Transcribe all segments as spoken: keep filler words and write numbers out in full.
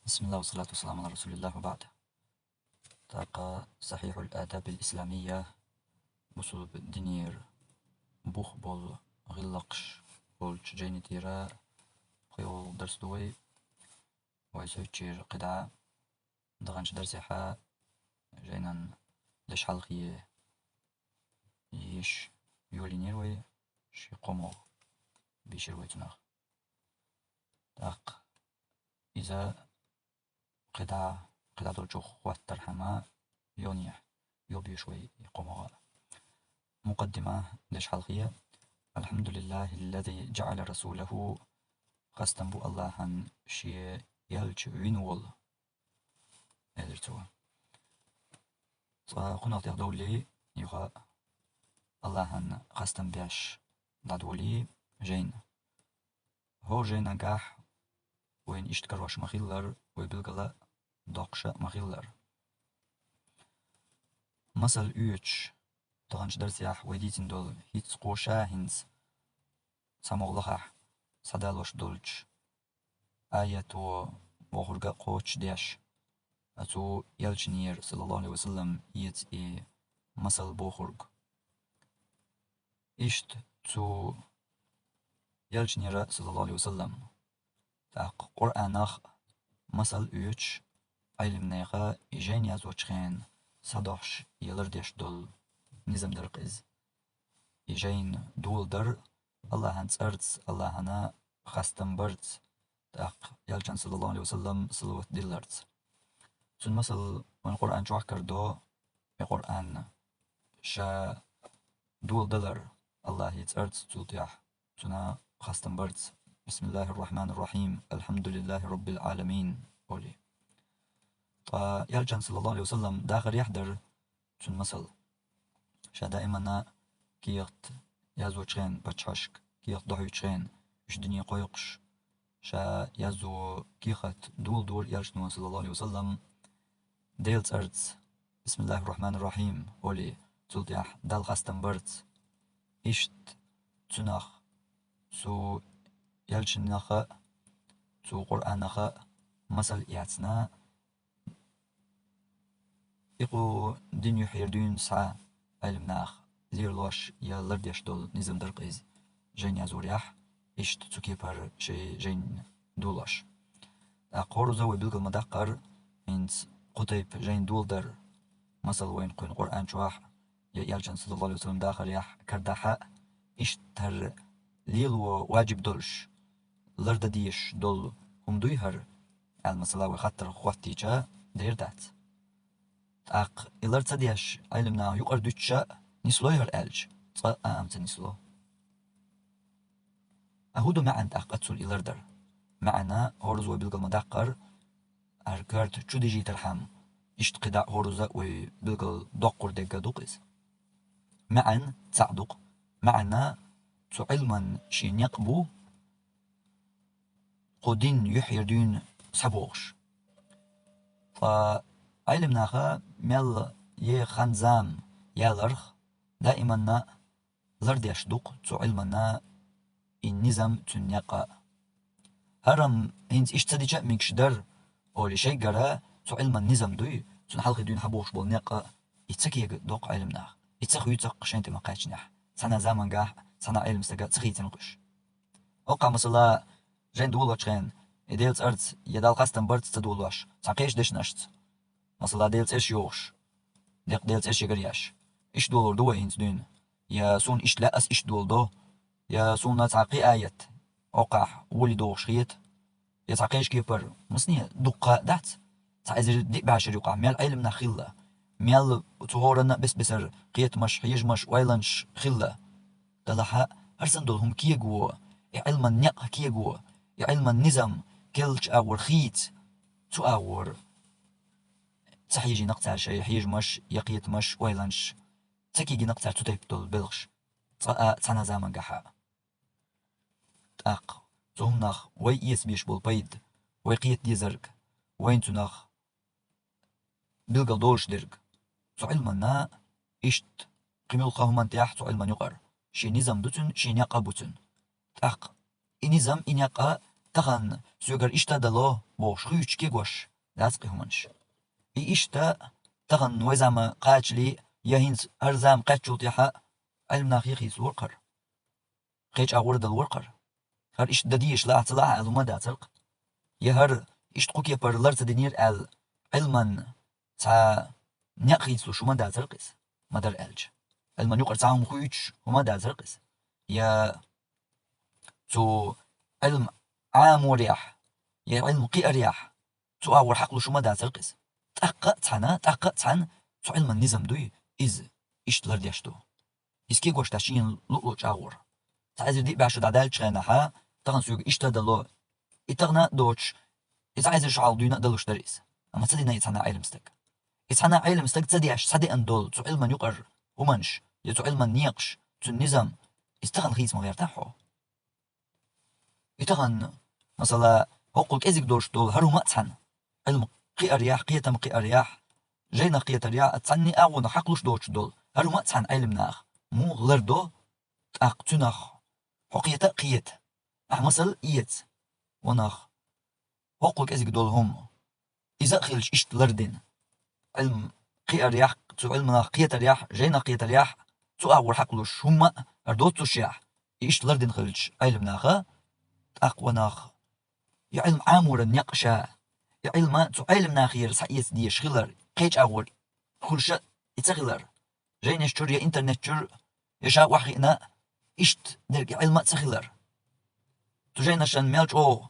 بسم الله والصلاة والسلام على رسول الله وبعد. ТӀаккха صحيح الآداب الإسلامية, бусулба динера бух бола гӀиллакхаш болча жайна тӀера пхиъ дарс ду вай. Вай сойчера кхидӀа даханча дарсехьа жайнан дешхьалхе йиш йолийнера вай, ши-кхо могӀа бийшира вай цунах. ТӀаккха иза кхидӀа, кхидӀа долчух хаттар хӀама йонехь, йобеш вай и кхо могӀа. مقدمة, дешхьалхе. الحمد لله الذي جعل رسوله, хастам бу АллахӀан, ший элча вина волу, элира цо. Цкъа кхунах тӀехь довлий, юха АллахӀан хастам беш дӀадолий жайна. ХӀора жайнагахь вайна иштта карош ма-хиллара, вай билгала доккхуша ма-хиллара. Масал оьцуш, таханчу дарсехь вай дийцина долу хӀинца кхо ша хӀинца цхьа могӀа лахахь схьадалош долчу аято бохург а кхочушдеш, оцу элчанера, саллаллаху Ӏалайхи ва саллам, эца и масал бохург. Иштта цу элчанера, саллаллаху Ӏалайхи ва саллам, тӀаккха Къуръанах масал оьцуш, Ӏилманеха и жайна яздечу хенахь схьадохьуш я лардеш долу низам дара-кх иза. И жайна доладар АллахӀан цӀарца, АллахӀана хастам барца, тӀаккха элчанна, саллаллаху Ӏалайхи ва саллам, салават дилларца. Цуьнан масал вайн Къуръан чохь карадо, и Къуръан ша доладалар АллахӀан цӀарца, цул тӀаьхьа цунна хастам барца. بسم الله الرحمن الرحيم. الحمد لله رب العالمين, олий. Ткъа элчанна, саллаллаху Ӏалайхи ва саллам, дахарехь дара цуьнан масал. Ша даиманна кехат яздечу хенахь пачхьашка, кехат дохьуьйтучу хенахь, уьш дуьне кхойкхуш, ша яздо кехат доладора элчано, саллаллаху Ӏалайхи ва саллам, Делан цӀарца, بسم الله الرحمن الرحيم, олий, цул тӀаьхьа Далла хастам барца. Иштта цунах, цу элчанах а, цу Къуръанах а масал эцна, и кху дин юьхьера дуьйна схьа Ӏилманах лелош я лардеш долу низам дара-кх иза, жайна язорехь, иштта цу кепара шайн жайна долош. ТӀаккха хӀорза вай билгал ма-даккхара, хӀинца кху тайпа жайна доладар, масал вайна кхуьнан Къуръан чохь, я элчанна, саллаллаху Ӏалайхи ва саллам, дахарехь карадахь а, иштта хӀара лело ваджиб долуш, лардан дезаш долу хӀума дуй хӀара, аьлла, масала, вай хаттар хӀоттийча, дер дац. ТӀаккха и лар ца деш, Ӏилманах юкъара дуьтуш а нислой хӀара аьлча, цкъа а ам ца нисло. А хӀун ду маьӀна тӀаккха цуьнан и лардар? МаьӀна хӀорза вай билгал ма-даккхара, хӀара карта чу дижийтархьама, иштта кхидӀа а хӀорза вай билгал доккхур дегга ду-кх иза. МаьӀна цхьаъ ду-кх. МаьӀна цу Ӏилман шен некъ бу, кху дин юьхьера дуьйна схьабохуш. Ткъа Ӏилманаха мел е хан-зама яларх, даиманна лардеш ду-кх цу Ӏилмана и низам, цуьнан некъ а. ХӀара-м хӀинца иштта ца дича а мегаш дара, олий, шайгара цу Ӏилман низам дуй, цунна хьалхе дуьйна схьабохуш болу некъ а, и ца кегадо-кх Ӏилманах, и ца хуьйцу-кх шайна тӀе ма-кхаьчнехь, цхьана замангахь, цхьана Ӏилман стага ца хийцина-кх уьш. Оккха, масала, жайна долочу хенахь, и Делан цӀарца я Далла хастам барца ца долош, цхьа кхечу дешнашца, масала, Делан цӀераш йохуш, деккъа Делан цӀераш ягар еш, иштта долур ду вай хӀинца дуьйна, я суна иштта лаьа, ас иштта доладо, я суна цхьа кхин аят оккхахь волий дохуш хета, я цхьа кхечу кепара, масане, дуккха а дац, цхьа эзар диъ бӀе шарахь юкъахь мел Ӏилманах хилла, мел цу хӀоранна а бес-бесара кхетамаш, хьежамаш, ойланаш хилла. Делахь а, хӀара санна долу хӀума кегаво, и Ӏилман некъ кегаво, и Ӏилман низам керлачу агӀор хийца, цу агӀор ца хьийжина-кх цара шайн хьежамаш, я кхетамаш, ойланаш, ца кегина-кх цара цу тайпа долу белхаш, цкъа а, цхьана замангахь а. ТӀаккха цу хӀуманах вай эца безаш болу пайда, вай кхета дезарг, вайна цунах билгал долуш дерг. Цу Ӏилманна иштта, кхин муьлхха хӀуманна тӀехь цу Ӏилман юкъара, шен низам ду цуьнан, шен некъ а бу цуьнан. ТӀаккха и низам, и некъ а тахан соьгара иштта а дало бохуш хуьйцуш кегош дац-кх и хӀуманаш. И иштта тахан вай зама кхачале, я хӀинца хӀара зама кхаьччул тӀаьхьа Ӏилманах хийцалора-кх хӀара. Кхеча агӀор а далора-кх хӀара. ХӀара иштта дан дезаш лахь а, ца лахь а аьлла хӀума а дацар-кх. Я хӀара иштта кху кепара лар ца динера аьлла, Ӏилман цхьа некъ хийцалуш хӀума а дацар-кх иза, ма-дарра аьлча. Ӏилман юкъара цхьа хӀума хуьйцуш хӀума а дацар-кх иза. Я цу Ӏилма Ӏаморехь, я Ӏилма кхиарехь, цу агӀор хьакхалуш хӀума а дацар-кх иза. ТӀаккха а цхьана, тӀаккха а цхьана цу Ӏилман низам дуй, иза иштта лардеш ду. Иза кегош дац шена луъ-луъчу агӀор. Цхьа эзар диъ бӀе шо дӀадаьллачу хенахьа, тахан соьга иштта а дало, и тахана а доцуш, и цхьа эзар шо хьалха дуьйна а далуш дара иза. Амма ца дина и цхьана а Ӏилма стаг. И цхьана а Ӏилма стаг ца деш, схьадеана долу цу Ӏилман юкъара хӀуманаш, я цу Ӏилман некъаш, цуьнан низам, иза тахана хийца ма гӀертахь хьо. И тахана, масала, хӀоккхул кӀезиг долуш долу хӀара хӀума а цхьана, Ӏилма кхиарехь, кхетам кхиарехь, жайнах кхетарехь, цхьанне а агӀонах хьакхалуш доцуш долу хӀара хӀума а цхьана Ӏилманах муха лардо, тӀаккха цуьнах хьо кхета а кхета, ахьа масал а эца, ванах, хӀоккхул кӀезиг долу хӀума. Иза а хилча иштта лардина. Ӏилма кхиарехь, цу Ӏилманах кхетарехь, жайнах кхетарехь, цу агӀор хьакхалуш хӀумма а хӀара доццушехь, и иштта лардина хилча Ӏилманаха, тӀаккха ванах, и Ӏилма Ӏаморан некъ ша, и Ӏилма цу Ӏилманахера схьаэца дезаш хилар, кхеча агӀор хуьлуш а и ца хилар. Жайнаш чуьра я интернет чуьра, я ша охьахиъна, иштта дерг и Ӏилма а ца хилар. Цу жайнашан мел чӀогӀа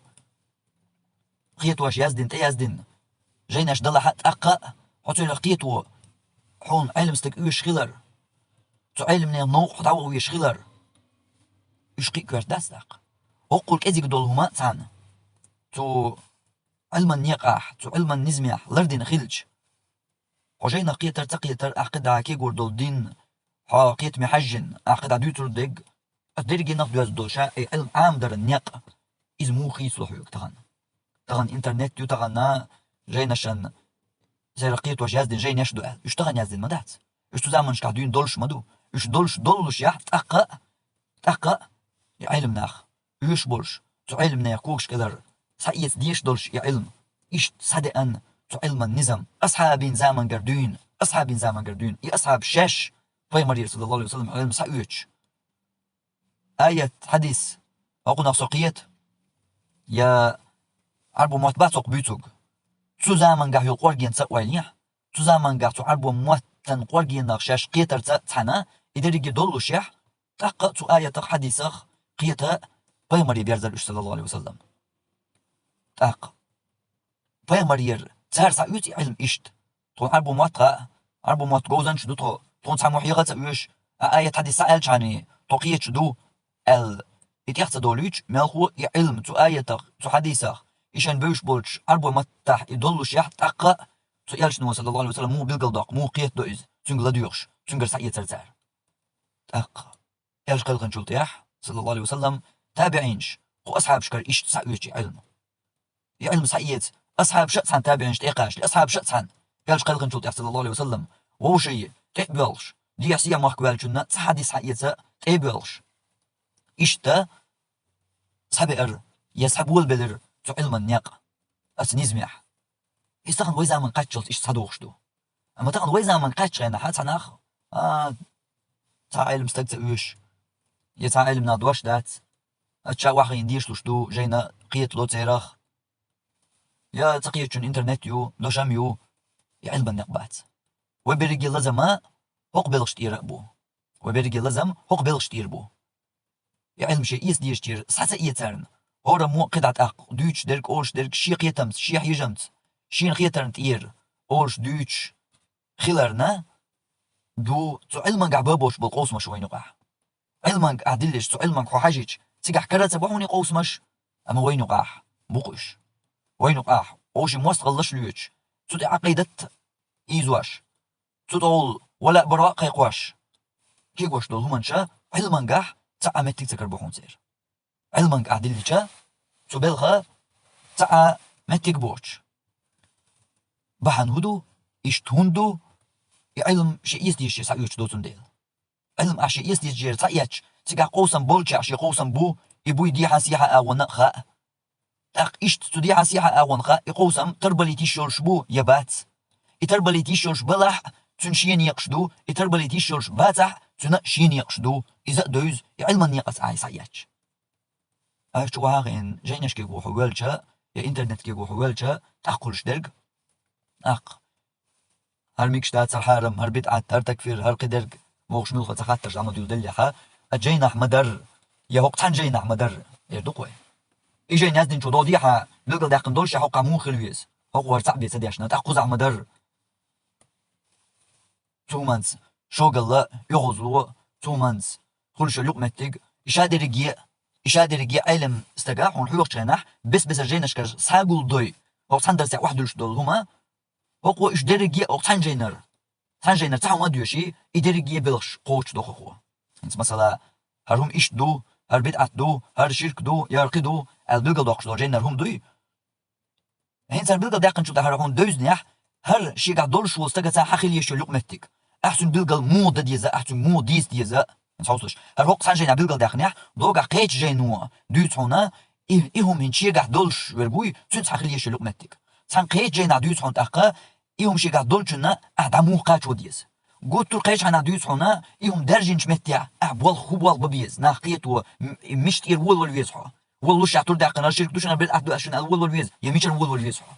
кхетош яздина, тӀеяздина жайнаш далахь а, тӀаккха а хьо цуьнах кхето, хьуна Ӏилма стаг оьшуш хилар, цу Ӏилманан новкъа хьо дӀаваха везаш хилар. Уьш кхин а коьрта дац тӀаккха. ХӀоккхул кӀезиг долу хӀума а цхьана, цу Ӏилман некъахь, цу Ӏилман низамехь лардина хилча, хьо жайнах кхетар, ца кхетар, ахь кхидӀа кегор долу дин, хьо кхетаме хьаьжжина, ахь кхидӀа дуьйцур дерг, оцу дерригенах доьзна долу ша и Ӏилма Ӏамадаран некъ, иза муха хийцало хьоьга тахана? Тахана интернет ю, тахана жайнашан церах кхетош яздина жайнаш ду аьлла. Уьш тахана яздина ма дац. Уьш цу заманашкахь дуьйна долуш ма ду. Уьш долуш доллушехь, тӀаккха а, тӀаккха а и Ӏилманах оьшуш болуш, цу Ӏилманех когаш кӀелара схьаэца дезаш долуш и Ӏилма, иштта схьадеана цу Ӏилман низам, асхьабийн замангара дуьйна, асхьабийн замангара дуьйна, и асхьабаш шаьш пайхамарера, саллаллаху алейхи ва саллям, Ӏилма схьаоьцуш. Аят, хьадис, хӀокхунах со кхета, я Ӏарбо мотт бац хӀокху буьйцург. Цу замангахь йолу къоргенца а ойлехь, цу замангахь цу Ӏарбо маттан къоргенах шаьш кхетарца а цхьаьна, и дерриге доллушехь, тӀаккха а цу аятах, хьадисах кхета пайхамаре берзар уьш, саллаллаху алейхи ва саллям. ТӀаккха пайхамарера цара схьаоьцу и Ӏилма иштта. Тхуна Ӏарбо мотт хаьа, Ӏарбо мотт говзанча ду тхо, тхуна цхьа мохь яха а ца оьшу, а аят, хьадис схьа аьллачхьана, тхо кхеташ ду, аьлла, и тӀех ца долуьйтуш, мелхо и Ӏилма цу аятах, цу хьадисах, и шайн бевзаш болчу Ӏарбой маттахь и доллушехь, тӀаккха а цу элчано, саллаллаху алейхи ва саллям, муха билгалдоккху, муха кхетадо иза, цуьнгара ладоьгӀуш, цуьнгара схьаэцар цара. ТӀаккха элча кхелхинчул тӀаьхьа, саллаллаху алейхи ва саллям, табиӀинаш, кху асхьабашкара иштта схьаоьцу и Ӏилма. И Ӏилма схьаэца, асхьабаша а цхьаьна, табиӀинаш тӀекхачале, асхьабаша а цхьаьна, элча кхелхинчул тӀаьхьа, саллаллаху алейхи ва саллям, вовший тӀе а боьлхуш, дехьа сехьа мохк ваьллачунна цхьа хьадис схьаэца тӀе а боьлхуш. Иштта схьабеара, я схьаболабелира цу Ӏилман некъ оцу низамехь. Иза тахана вай заман кхаччалц иштта схьадогӀуш ду. Амма тахана вай заман кхаьччу хенахь цхьа нах, а, цхьа Ӏилма стаг ца оьшу, я цхьа Ӏилманах дош дац, аса ша охьахиъна дешалуш ду, жайна кхетало церах, я ца кхетачун интернет ю, дошам ю, и Ӏилман некъ бац. Вай берриге лазам а хӀокху белхаш тӀера а бу. Вай берриге лазам хӀокху белхаш тӀера бу. И Ӏилма шен эца дезачуьра схьа ца эцарна, хӀораммо а кхидӀа тӀаккха дуьйцуш дерг, олуш дерг шен кхетамца, шен хьежамца, шена хетарна тӀера олуш, дуьйцуш хиларна, ду цу Ӏилмангахь бан болуш болу къовсамаш вайна юкъахь. Ӏилманга ахь диллича, цу Ӏилманга хьо хьажича, цигахь кара а ца бо хьуна и къовсамаш, амма вайна юкъахь бу-кх уьш. Вайна юкъахь вовшийн мостагӀаллаш лоьцуш, цу тӀе Ӏакъидат ийзош, цу тӀехула вала а, баро а кхайкхош, кегош долу хӀуманаш Ӏилмангахь цхьа а меттиг ца карабо хьуна церан. Ӏилманга ахь диллича, цу белхан цхьа а меттиг боцуш. Бахьана хӀун ду? Иштта хӀунда ду? И Ӏилма шен эца дезачуьра схьаоьцуш доцун дела. Ӏилма ахь шен эца дезачуьра схьаэцча, цигахь къовсам болчехь шен къовсам бу, и буй дехьа-сехьа агӀонна а хаьа. ТӀаккха иштта цу дехьа-сехьа агӀонха и къовсам тарбалийта йиш йолуш бу я бац. И тарбалийта йиш йолуш балахь, цуьнан шен некъаш ду, и тарбалийта йиш йолуш бацахь, цуьнан шен некъаш ду. Иза а девза, и Ӏилман некъаца ахьа схьаэцча. Аш чу вахийна, жайнашкего хьо велча, я интернетгего хьо велча, тӀаккха хуьлуш дерг. ТӀаккха. ХӀара мегаш дац, хӀара хьарам, хӀара бидӀат, хӀара такфир, хӀара кхидерг, бохуш муьлхха цхьа хаттарш дӀа ма дуьйладеллехьа, а жайнахь ма-дарра, я хӀокху цхьана жайнахь ма-дарра, эр ду-кх вай. И жайна яздинчо догӀу дехьа, билгалдаьккхина долуш, я хӀокхахь муха хила веза, хӀокхо хӀара цхьаъ бен ца дешна, тӀаккха кхузахь ма-дарра. Цу хӀуманца шогалла, оьгӀазло, цу хӀуманца хуьлуш йолу юкъаметтиг, и ша дерриге, и ша дерриге Ӏелам стага хьуна хьоьхучу хенахь, бес-бесара жайнашкара схьагулдой, хӀокху цхьана дарсехь охьадуьллуш долу хӀума, хӀокхо уьш дерриге а хӀокху цхьана жайнара, цхьана жайнара цхьа хӀума а доьший, и дерриге а белхаш кхочушдо хӀокхо. ХӀинца, масала, хӀара хӀума иштта ду, хӀара бидӀат ду, хӀара ширк ду, я хӀара кхин ду аьлла билгалдоккхуш долу жайнара хӀума дуй? ХӀинца хӀара билгалдаьккхинчул тӀаьхьа хьуна девзинехь, хӀара шегахь долуш волу стагаца хьан хила езаш йолу юкъаметтиг. Ахь цуьнан билгал муха дан деза, ахь цуьнга муха дийца деза. ХӀинца хьовсалаш, хӀара хӀокху цхьана жайнахь билгалдаьккхинехь, догахь кхечу жайно дуьйцу хьуна, и, и хӀума хӀинца шегахь долуш верг вуй, цуьнца хьан хила езаш йолу юкъаметтиг. Цхьана кхечу жайнахь дуьйцу хьуна тӀаккха, и хӀума шегахь долчунна ахь дӀа муха кхачо деза. Гуттар а кхечу хьанахь дуьйцу хьуна, и хӀума даьржинчу меттехь ахь болх, хӀун болх бан беза, нах кхето, м-, мишта тӀера волавала веза хьо. Волалуш ахь тур даьккхина, ширк ду шуна, бидӀат ду шуна аьлла волавала веза, я мичара волавала веза хьо?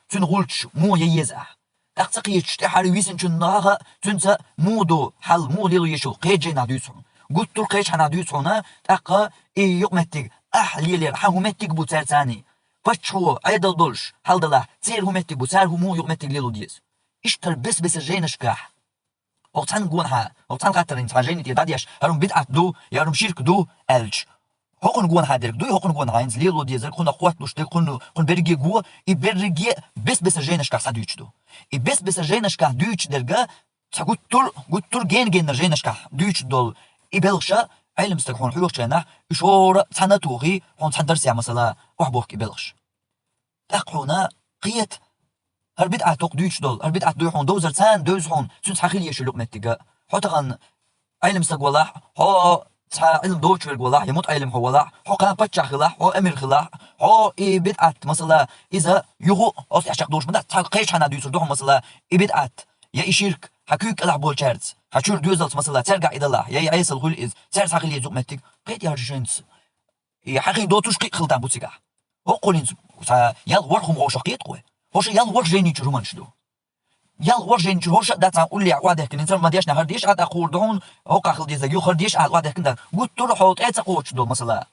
Цуьнан гӀулчаш муха ян еза ахь? ТӀаккха ца кхеташ, тӀаьхьара висинчунна наха цуьнца муха ду хьал, муха лело езаш йолу кхечу жайнахь дуьйцу хьуна. Гуттар а кхечу хьанахь дуьйцу хьуна, тӀаккха и юкъаметтиг ахь лелор хьан хӀун меттиг бу цаьрца цхьаьний? Паччахьо Ӏедал долуш хьал далахь, церан хӀун меттиг бу, цара хӀун муха юкъаметтиг лело деза? Иштта хӀара бес-бесара жайнашкахь. ХӀокху цхьана гонахьа, хӀокху цхьана хаттарна цхьа жайни тӀера дӀадеш, хӀара хӀума бидӀат ду, я хӀара хӀума ширк ду аьлча, хӀокхуна гонахьа дерг дуй, хӀокхуна гонахьа хӀинца лело дезарг, хӀунах хотталуш дерг, хӀун, хӀун берриге го, и берриге а бес-бесара жайнашкахь схьадуьйцуш ду. И бес-бесара жайнашкахь дуьйцуш дерг а цхьа гуттар, гуттар гена-генара жайнашкахь дуьйцуш долу и белхаш а, Ӏелам стаг хьуна хьоьхучу хенахь, уьш хӀора цхьаьна а тухий, хьуна цхьана дарсехь, масала, охьабохку и белхаш. ТӀаккха хьуна кхета, хӀара бидӀат хӀокху дуьйцуш долу, хӀара бидӀат дуй хьуна довзар царна, девза хьуна, цуьнца хьан хила езаш йолу юкъаметтиг а. Хьо тахана Ӏелам стаг валахь, хьо цхьа Ӏилма доцуш верг валахь, я мутаӀелим хьо валахь, хьо кхана паччахь хилахь, хьо эмир хилахь, хьо и бидӀат, масала, иза юха а оцу тӀехь чекхдолуш ма дац, цхьа кхечу хьанахь дуьйцур ду хьуна, масала, и бидӀат, я и ширк, хьан куьйга кӀелахь болчаьрца, хьан чуьра доьзалца, масала, цаьргахь и далахь, я и Ӏесалла хуьлу иза, цаьрца хьан хила еза юкъаметтиг, кхета яхьарчу шайнца. И хьан хин доцуш кхин а хила тарло бу цигахь. ХӀокхуьлинца цхьа ялх-ворхӀ хӀума хьошах кхета-кх вай. ХӀорш ялх-ворхӀ жайничуьра хӀуманаш ду. ЯлхӀа ворхӀ жайничуьра хӀорш а дац цхьана уллехь охьадехкина, хӀинца ма дешна хӀара деша а тӀаккха хӀума ду хьуна, хӀокхахь хила дезарг юха хӀара деша а охьадехкина дац. Гуттар а хьо тӀе а ца кхочуш долу, масала.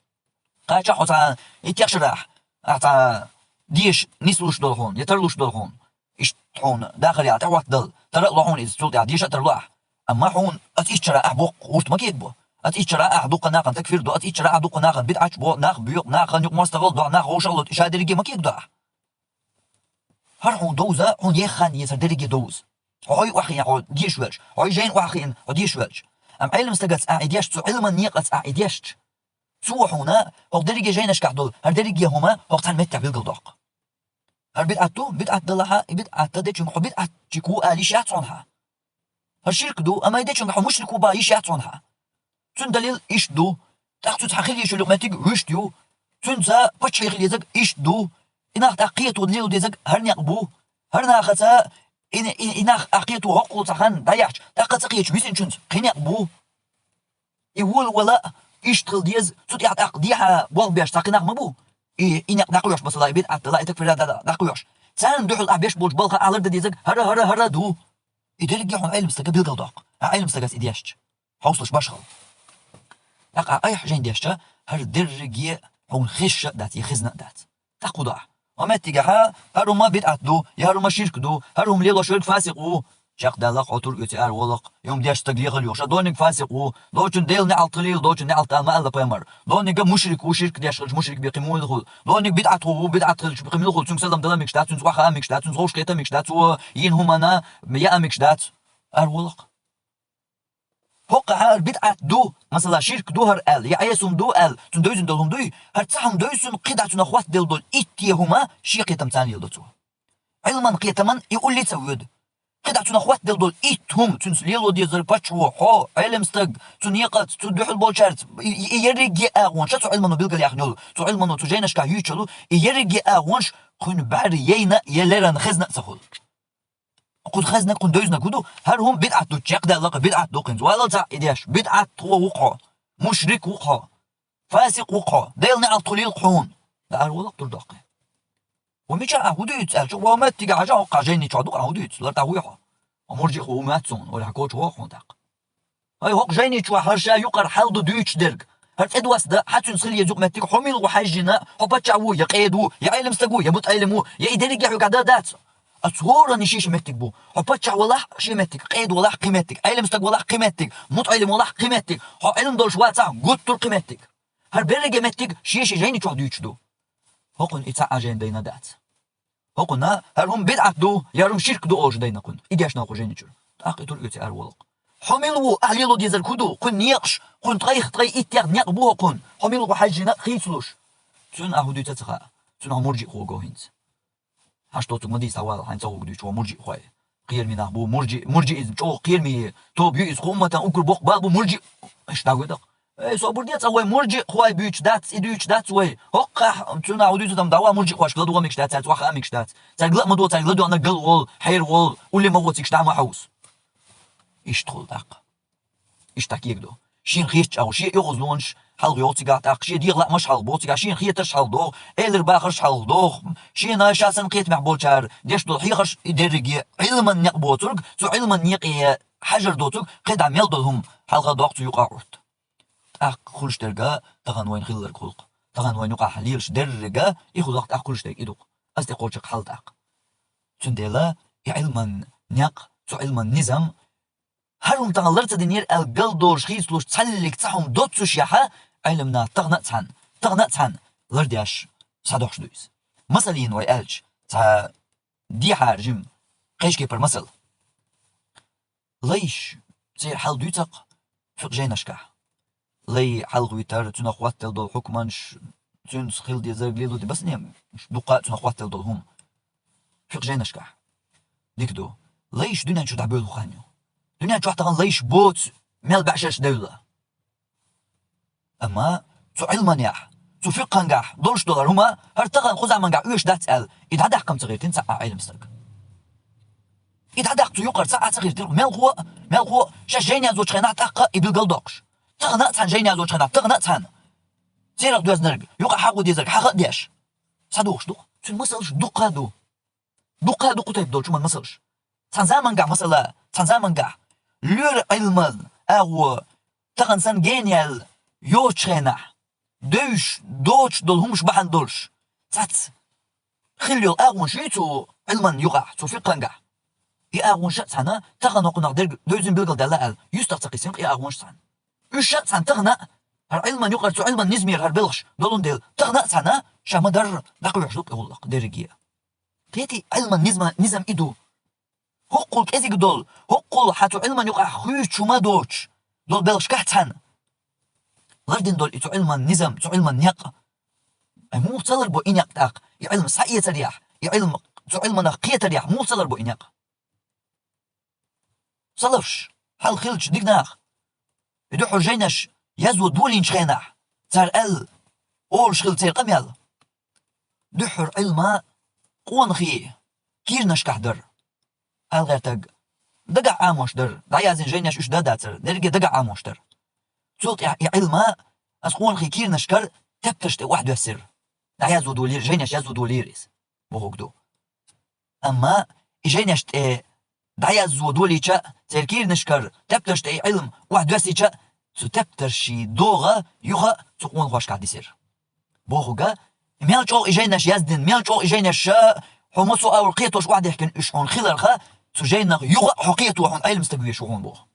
Кхача хьо цхьа и техшарахь, ахь цхьа деша нислуш долу хьуна, я тарлуш долу хьуна. Иштта хьуна дахар яла тӀехӀоттадала, тара а ло хьуна иза, цул тӀаьхьа деша а тарло ахь. Амма хьуна аса итт шарахь ахь боккха гӀурт ма кегабо. Аса итт шарахь ахь дуккха нахана такфир до, аса итт шарахь ахь дуккха нахана бидӀаташ бо, нах боькъу, нахана юкъамостагӀалла до, нах вовшах а ло, иша дерриге ма кегадо ахь. ХӀара хьуна довза, хьуна еха хан еза хӀара дерриге довза. Хьо хьой охьахиъна хьо деша велча, хьой жайна охьахиъна хьо деша велча. Амма Ӏелам стагаца ахь и дешча, цу Ӏилман некъаца ахь и дешча, цо хьуна хӀокху дерриге жайнашкахь долу, хӀара дерриге хӀума хӀокху цхьана меттехь билгалдоккху. ХӀара бидӀат ду, бидӀат далахьа, и бидӀат дечуьнга хьо бидӀатчик ву ала йиш яц хьуна хьан. ХӀара ширк ду, амма и дечуьнга хьо мушрик ву бан йиш яц хьуна хьан. Цуьнан далил иштта ду. ТӀаккха цуьнца хьан хила езаш йолу юкъаметтиг вуьшта ю. Цуьнца паччахье хила езарг иштта ду. И нах тӀаккха кхето лело дезарг хӀара некъ бу. ХӀара нахаца и, и, и нах ахь кхето хӀоккхул цхьа хан дӀаяхьча, тӀаккха ца кхеташ висинчуьнца кхин некъ бу. И волавала иштта хила деза, цу тӀехь тӀаккха дехьа болх беш цхьа кхин нах ма бу. И, и некъ дӀакхоьхьуш, масала, и бидӀат дала, и такфира дала дӀакхоьхьуш. Царна дуьхьал ахь беш болчу балха ахь лардан дезарг хӀара, хӀара, хӀара ду. И дерриге хьуна Ӏелам стага билгалдоккху. Ахь Ӏелам стагас и дешча. Хьовсалаш башхал. ТӀаккха ахь айхьа жайн дешча, хӀара дерриге хьуна хезаш а дац, я хезна а дац. ТӀаккха хӀун до ахь? Ва меттигехьа, хӀара хӀума бидӀат ду, я хӀара хӀума ширк ду, хӀара хӀума лелош верг фасикъ ву. Чекхдаллакх хьо, тур оьций ара волакх, и хӀума деш стаг лехала йохуша, дониг фасикъ ву, дочун Делан неӀалт хилийла, дочун неӀалт ала ма аьлла пайхамар. Дониг мушрик ву, ширк деш хилча, мушрик бен кхин муха хуьлу. Дониг бидӀат хӀу ву, бидӀат хилча кхин мила хуьлу, цуьнга салам дала мегаш дац, цуьнца охьа а мегаш дац, цуьнца ховш кхета мегаш дац, цо йина хӀуманна яа мегаш дац. Ара волакх. ХӀокхахьа хӀара бидӀат ду, масала, ширк ду хӀара аьлла, я Ӏеса хӀума ду аьлла, цунна девзина долу хӀума дуй, хӀара цхьа хӀума девза цунна кхидӀа цунах хӀоттаделла долу итт хӀума шен кхетам царна леладо цо. Ӏилман кхетаман и уллица а воьду. кхидӀа цунах хӀоттаделла дола итт хӀума, цуьнца лело дезар паччахьо, хьо, Ӏелам стаг, цу некъаца, цу дуьхьал болчаьрца, и, и, и ерриге а гӀонаш, цу Ӏилмано билгалъяьхна йолу, цу Ӏилмано цу жайнашкахь юьйцуш йолу, и ерриге а гӀонаш кхуьнан бӀаьра яйна я леррина хезна а ца хуьлу. Кху хезнарг, кхуьнан девзинарг хӀун ду? ХӀара хӀума бидӀат ду, чекхдаьлла-кх, бидӀат ду кхуьнца. Валлал цхьаъ и деш, бидӀат хӀун ву-кх хьо? Мушрик ву-кх хьо? Фасикъ ву-кх хьо? Делан неӀалт хуьлийла-кх хьуна. ДӀа ара вала-кх, тур доккхий. Ва мичахь ахь хӀун дуьйцу аьлча, ва метте хьажа, хӀокху жайни чохь ду-кх ахь хӀун дуьйцу, лар дӀа хӀун ю хьо? Ва муржиъ хӀун ву моьтту суна, валлахӀи, коча вогӀу хьуна тӀаккха. Ай, хӀокху жайни чохь хӀара ша юкъара хьал ду дуьйцуш дерг. ХӀара тӀедоссаду, хьан цуьнца хила еза юкъаметтиг, хьо мила ву хьаьжжина, хьо паччахь ву, я къеда ву, я Ӏелам стаг ву, я мутаӀеллим ву, я и дерриге хьоьгахь дан дац. Оцу хӀоранна шен-шен меттиг бу. Хьо паччахь валахь, шен меттиг, къеда валахь, кхин меттиг, Ӏелам стаг валахь, кхин меттиг, мутаӀеллим валахь, кхин меттиг, хьо Ӏилма долуш вацахь, гуттар а кхин меттиг. ХӀара берриге меттиг шен-шен жайни чохь дуьйцуш ду. ХӀокхунна и цхьа а жайна дайна дац. ХӀокхунна хӀара хӀума бидӀат ду, я хӀара хӀума ширк ду олуш дайна кхуьнан, и дешна кху жайни чуьра. ТӀаккха и тур оьций ара вала-кх. Хьо мила ву, ахь лело дезарг хӀун ду, кхуьнан некъаш, кхуьнан ткъех ткъе итт некъ бу хӀокхуьнан, хьо мила ву хьаьжжина а хийцалуш. Цунна ахь хӀун дуьйцу а ца хаьа. Цунах муржиъхо го хӀинца. Хьашт доцург ма дийца, хьавала, хьайна ца гӀург дуьйцу хьо муржиъхой. Кхераме нах бу, муржиъ, муржиъизм чӀогӀа кхераме тоба ю иза, кху умматан уггар боккха бала бу муржиъ. Иштта дӀагойту-кх. Эй, собар де цкъа, вай муржиъхой буьйцуш дац, и дуьйцуш дац вай. ХӀокхахь, цунах хӀун дуьйцу там, дӀа вай муржиъхошка ладогӀа мегаш дац, цаьрца охьа а мегаш дац. Цаьрга ла а ма до, цаьрга ладоьгӀнарг гал волу, хьера волу, улле ма гӀо, цига дӀа ма хьовса. Иштта хуьлу тӀаккха. Иштта кегаду. Шена хеташ агӀо, шен оьгӀазлонаш хьалха йогӀу цигахь тӀаккха, шен дегӀан лаамаш хьалха боху цигахь, шена хетарш хьалха догӀу, элира бахарш хьалха догӀу, шена ша санна кхетамехь болчара деш долу хьехарш, и дерриге Ӏилман некъ боцург, цу Ӏилман некъе хьажар доцург, кхидӀа мел долу хӀума хьалха доккху цу юкъа гӀуртта. ТӀаккха хуьлуш дерг тахана вайна хилларг хуьлу-кх. Тахана вайна юкъахь лелаш дерриге и хуьлу-кх, тӀаккха хуьлуш дерг и ду-кх. Аса тӀекхочург хьал тӀаккха. Цундела и Ӏилман некъ, цу Ӏилман низам, хӀара хӀума тахана лар ца динера аьлла галдолуш, хийцалуш, цхьаллиг цхьа хӀума доццушехь, Ӏелам нах тахана а цхьаьна, тахана а цхьаьна лардеш схьадохуш ду иза. Масал йина вай аьлча, цхьа дехьара жима кхечу кепара масал. Лайш, церан хьал дуьйцу-кх фикъхӀ жайнашкахь. Лай хьалхавитар, цунах хӀоттаделла долу хьукманаш, цуьнца хила дезарг лело де баснем, дуккха а цунах хӀоттаделла долу хӀума. ФикъхӀ жайнашкахь. Дика ду. Лайш дуьнен чу дӀабевлла хан ю. Дуьнен чохь тахана лайш боцу мел бӀешераш девлла. Амма цу Ӏилманехь, цу фикъхӀангахь долуш долу хӀара хӀума, хӀара тахана кху замангахь оьшуш дац аьлла, и дӀадаккха-м ца гӀиртина цхьа а Ӏелам стаг. И дӀадаккха цу юкъара цхьа а ца гӀиртира, мелхо а, мелхо а шаьш жайна яздочу хенахь тӀаккха и билгал доккхуш. Тахана а цхьаьна жайна яздочу хенахь, тахана а цхьаьна церах доьзнарг, юкъа хьахо дезарг хьаха а деш. Схьадохуш ду-кх. Цуьнан масалш дуккха а ду. Дуккха а ду кху тайпа долчу хӀуман масалш. Цхьана замангахь, масала, цхьана замангахь лоьран Ӏилман агӀо тахана санна гена яьлла йоцучу хенахь, девзаш доцуш долу хӀумаш бахьана долуш, цхьацца хилла йолу агӀонаш юй цу Ӏилман юкъахь, цу фикъхӀангахь. И агӀонаш а цхьаьна тахана хӀокхунах дерг девзина билгалдаьлла аьлла, юьстах ца кхиссина-кх и агӀонаш цхьаьна. Уьш а цхьаьна тахана а, хӀара Ӏилман юкъара цу Ӏилман низамера хӀара белхаш долун дела, тахана а цхьаьна ша ма-дарра дӀакхоьхьуш ду-кх и гӀуллакх дерриге а. Кхетий, Ӏилман низма-, низам и ду. ХӀоккхул кӀезиг долу, хӀоккхул хьан цу Ӏилман юкъахь хуьйцуш хӀума доцуш долу белхашкахь цхьаьна лардина долу и цу Ӏилман низам, цу Ӏилман некъ. Ай, муха ца ларбо и некъ тӀаккха? И Ӏилма схьаэцарехь, и Ӏилма цу Ӏилманах кхетарехь муха ца ларбо и некъ? Салафаш, хьалха хиллачу дика нах, и дуьххьара жайнаш язво долийначу хенахь, цара аьлла, олуш хилла церан къамел. Дуьххьара Ӏилма къонахий кийранашкахь дара. Ала гӀертарг, дагахь Ӏамош дара, дӀаяздина жайнаш уьш дан а дацара, дерриге дагахь Ӏамош дара. Цул тӀаьхьа и Ӏилма аса къонахий кийранашкара тептарш тӀе охьадоьссира. ДӀаязво долийра, жайнаш язво долийра иза, бохург ду. Амма и жайнаш тӀе дӀаязво долийча, церан кийранашкара тептарш тӀе и Ӏилма охьадоьссича, цу тептарший догӀа юха а цу къонахошкахь дисира. Бохург, мел чӀогӀа и жайнаш яздина, мел чӀогӀа и жайнаш хьо массо а агӀор кхетош охьадехкина уьш хьуна хиларх, цу жайнах юха а хьо кхето хьуна Ӏелам стаг везаш ву хьуна боху.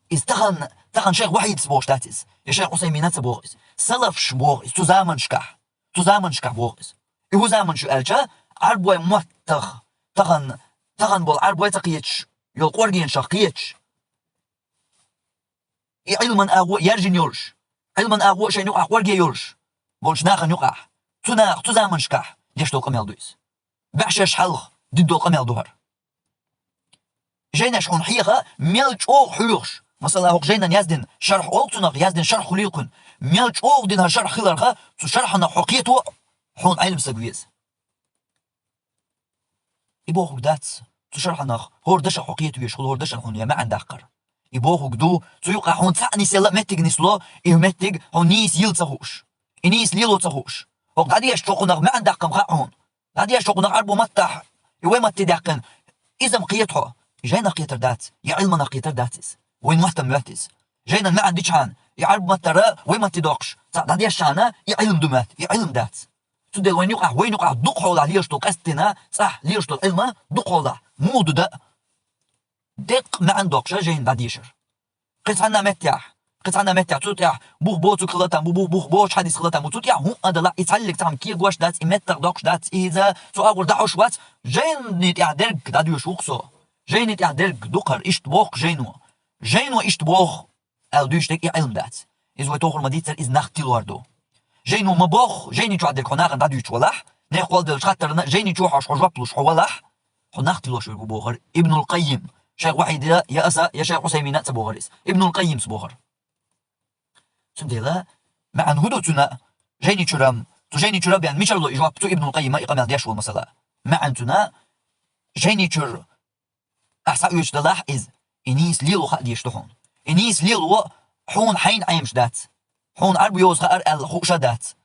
Иза тахана, тахана шайх Вахьидас бохуш дац иза, я шайх Ӏусайминас а боху иза. Салафаш боху иза цу заманашкахь. Цу заманашкахь боху иза. И хӀун заманаш ю аьлча, Ӏарбойн маттах тахана, тахана болу Ӏарбой ца кхеташ, йолу къоргенашах кхеташ, и Ӏилман агӀо а яьржина йолуш, Ӏилман агӀо а шайна юкъахь къорге йолуш болчу нахана юкъахь, цу наха, цу заманашкахь деш долу къамел ду иза. БӀешераш хьалха дина долу къамел ду хӀара. Жайнаш хьуна хьеха, мел чӀогӀа хьоьхуш. Масала, хӀокху жайнан яздина шарх олу цунах, яздина шарх хуьлийла кхуьнан. Мел чӀогӀа дина хӀара шарх хиларха, цу шарханах хьо кхето, хьуна Ӏилма стаг веза. И бохург дац, цу шарханах хӀора дашах хьо кхета везаш хуьлу, хӀора дашан хьуна я маьӀна даккхар. И бохург ду, цу юкъахь хьуна цхьаъ нисъелла а меттиг нисло, и меттиг хьуна нийса йила ца хууш. И нийса лело ца хууш. ХӀокху дӀадешча хӀокхунах маьӀна даккха-м хаьа хьуна. ДӀадешча хӀокхунах Ӏарбо маттахь, и вай матте даьккхина, иза-м кхета хьо. И жайнах кхетар дац, и Ӏилманах кхетар дац иза. Вайн мотт-м моьтту иза. Жайнан маьӀна дичхьана, и Ӏарба маттара вай матте доккхуш, цхьаъ дӀадешчхьана, и Ӏилма ду моьтту, и Ӏилма дац. Цундела вайна юкъахь, вайна юкъахь дукха хьолахь лелаш долу къаьсттина, цӀахь лелаш долу Ӏилма дукха хьолахь. Муха ду дан а? Деккъа маьӀна доккхуш жайна дӀадешар. Кхин цхьанна меттехь, кхин цхьанна меттехь, цу тӀехь бух боцург хила там бу, бух, бух боцуш хьадис хила там бу, цу тӀехь хӀуъа а далахь, и цхьаллиг цхьаъ кегош дац, и меттах доккхуш дац, иза цу агӀор дӀахьош вац, жайни тӀехь дерг дӀадоьшуш ву-кх со. Жайни тӀехь дерг ду-кх хӀара, иштта боху-кх жайно. Жайно иштта боху аьлла дуьйцуш дерг и Ӏилма дац. Иза вай тохур ма дийццара, иза нах тилор ду. Жайно ма боху, жайни чохь дерг хьо нахана дӀадуьйцуш валахь, нехан кхолладеллачу хаттарна жайни чу хьожуш хьо жоп луш хьо валахь, хьо нах тилош верг ву бохура Ибнул Къаййим. Шайх Вахьида я аса, я шайх Ӏусаймина а ца бохура иза. Ибнул Къаййимс бохура. Цундела, маьӀна хӀун ду цуьнан? Жайни чуьра-м, цу жайни чуьра бен мичара ло и жоп цу Ибнул Къаййима и къамел деш волу масала? МаьӀна цуьнан, жайни чуьра ахь схьаоьцуш далахь иза, и нийса лело хаа дезаш ду хьуна. И нийса лело хьуна хьайна Ӏемаш дац. Хьуна Ӏарба йоза хаар аьлла хууш а дац.